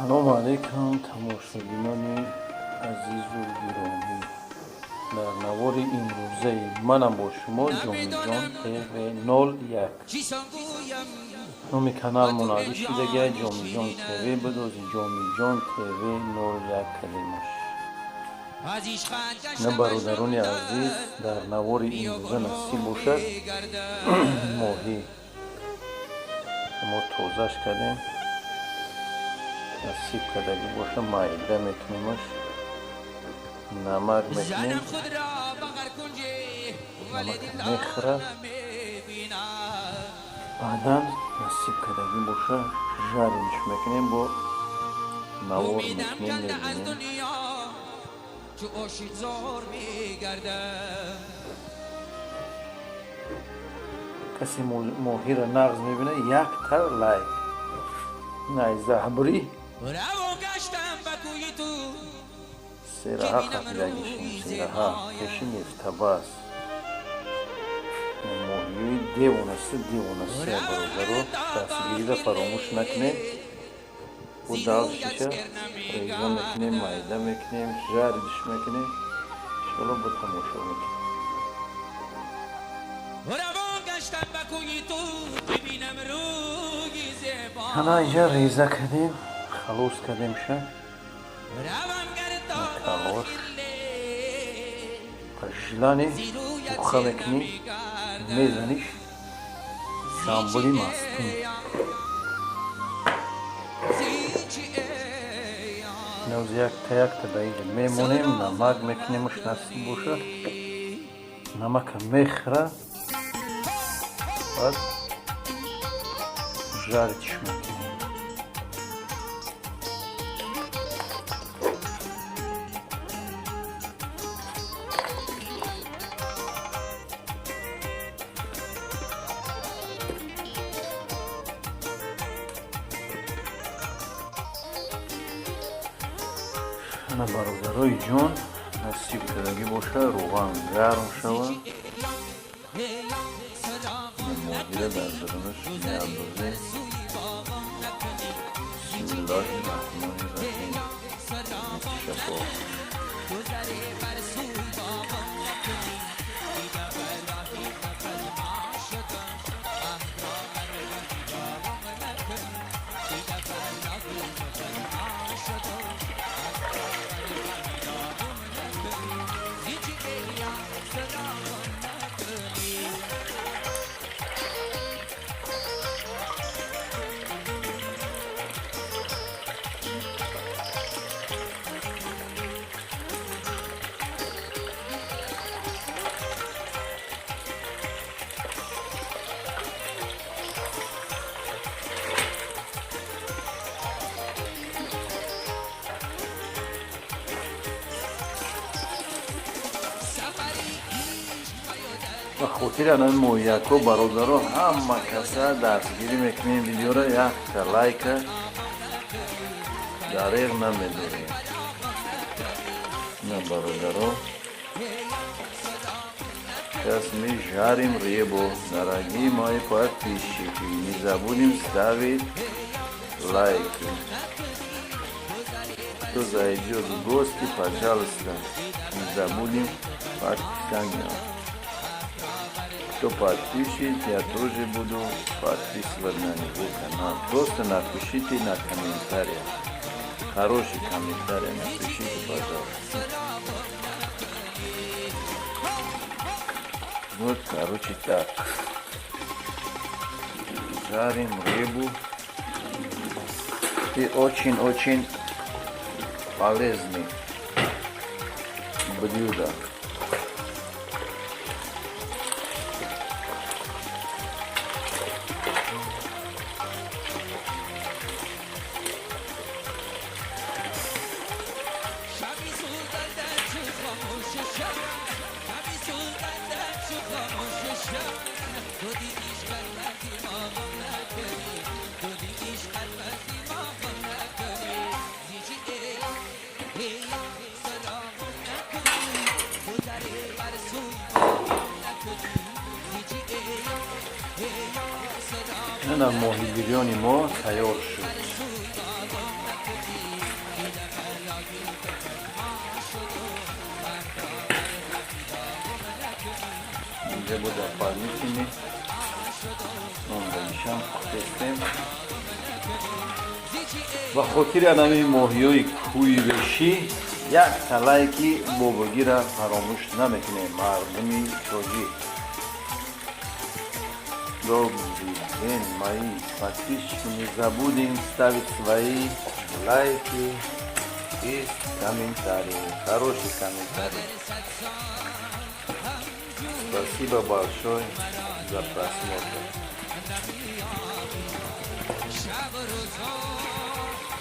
Салому алайкум, тамошобинони азизу гиромӣ! Дар навори имрӯзаи манам бо шумо Ҷомиҷон ТВ 01. Номи каналмон алӣ шидагия, Ҷомиҷон ТВ будози Ҷомиҷон ТВ 01 калимаш. На, бародарони азиз, дар навори имрӯза, насиб бошад, моҳӣ мо тозаш кардем. Насиб кардагӣ боша, майда мекунемаш, намак мекунем, намак мехӯра, баъдан, насиб кардагӣ боша, жарить ш мекунем, бо навор мекунем, мебинем. چو زار میگردم. Касе моҳиро нағз мебинад, якта лайк найзаҳбурӣ. روان گشتم به کوی تو. Сераҳа қапидагишем, сераҳа пеши нефтабас. Моҳиёи девонасу девонасе. Бародаро, дастгириро фаромӯш накунед. Бо дальше ша реза мекунем, майда мекунем, жарить ш мекунем, иншоалло, бо тамошо мекунем. روان گشتم به کوی تو ببینم روی زیبا. Ҳана, инҷа реза кардем, халос кардем ша. روم گر تا Калош. آخر لیل Желани زیرویت буха мекунӣ, мезаниш, шамбули мастун. Ноз якта якта ба инҷа мемонем, намак мекунемаш, насиб боша, намака мехӯра, баъд жарить ш мекунем. Ана, бародарои ҷон, насиб кардагӣ боша, рӯған гарм шава, моҳира дар дарунаш меандозем. Бисмиллоҳи раҳмони раҳим. Шафо. گذری بر سوی باغم نکنی، دیدم الهی مسلمان شدم، عهد را نکنی، دیدم الهی مسلمان شدم، نکنی زیچی ایا سلام نکنی. سفری عشق Ба хотири анами моҳияко, бародаро, ҳама каса дастгирӣ мекунем. Видеоро якта лайка дареғ намедорем. На, бародаро, сейчас мы жарим рыбу. Дорогие мои подписчики, не забудем ставить лайки. Кто зайдет в гости, пожалуйста, не забудем подписание. Кто подпишет, я тоже буду подписывать на него канал. Просто напишите на комментариях. Хороший комментарий напишите, пожалуйста. Вот, короче, так. Жарим рыбу. И очень-очень полезный блюдо. شبی سوزنده چو خاموش شب، شبی سوزنده چو خاموش شب، تو دیدیش قلبت ماغم نکنی، تو دیدیش قلبت ماغم نکنی، زیچی ای ای سلامم نکنی، گذری بر سوی باغم نکنی، زیچی ای ای سلام Ана, моҳи бирёни мо тайёр шуд. Инҷа бо дополнительный мондагишам пухтестем. Ба хотири анами моҳиёи кӯйвешӣ як талайки бобогира фаромӯш намекунем, мардуми тоҷик. Добрый день, мои подписчики. Не забудем ставить свои лайки и комментарии. Хорошие комментарии. Спасибо большое за просмотр. شب و روزها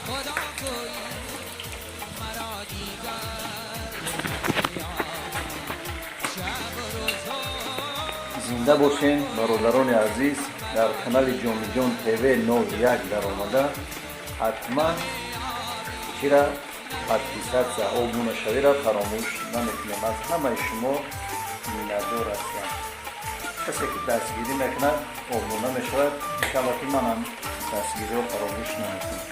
خدا گویی مرا دیگر شب و روزها. Зинда бошен, бародарони азиз. Дар канали Ҷомиҷон ТВ 01 даромада, ҳатман чира подписаться, обунашавиро фаромӯш намекунем. Аз ҳамаи шумо миннатдор ҳастам. Касе ки дастгирӣ мекунад, обуна мешавад. Иншалло, ки манам дастгириро фаромӯш намекунам.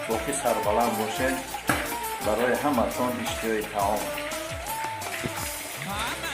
Боқӣ сарбаланд бошед. Барои ҳаматон иштиҳои таом. همه.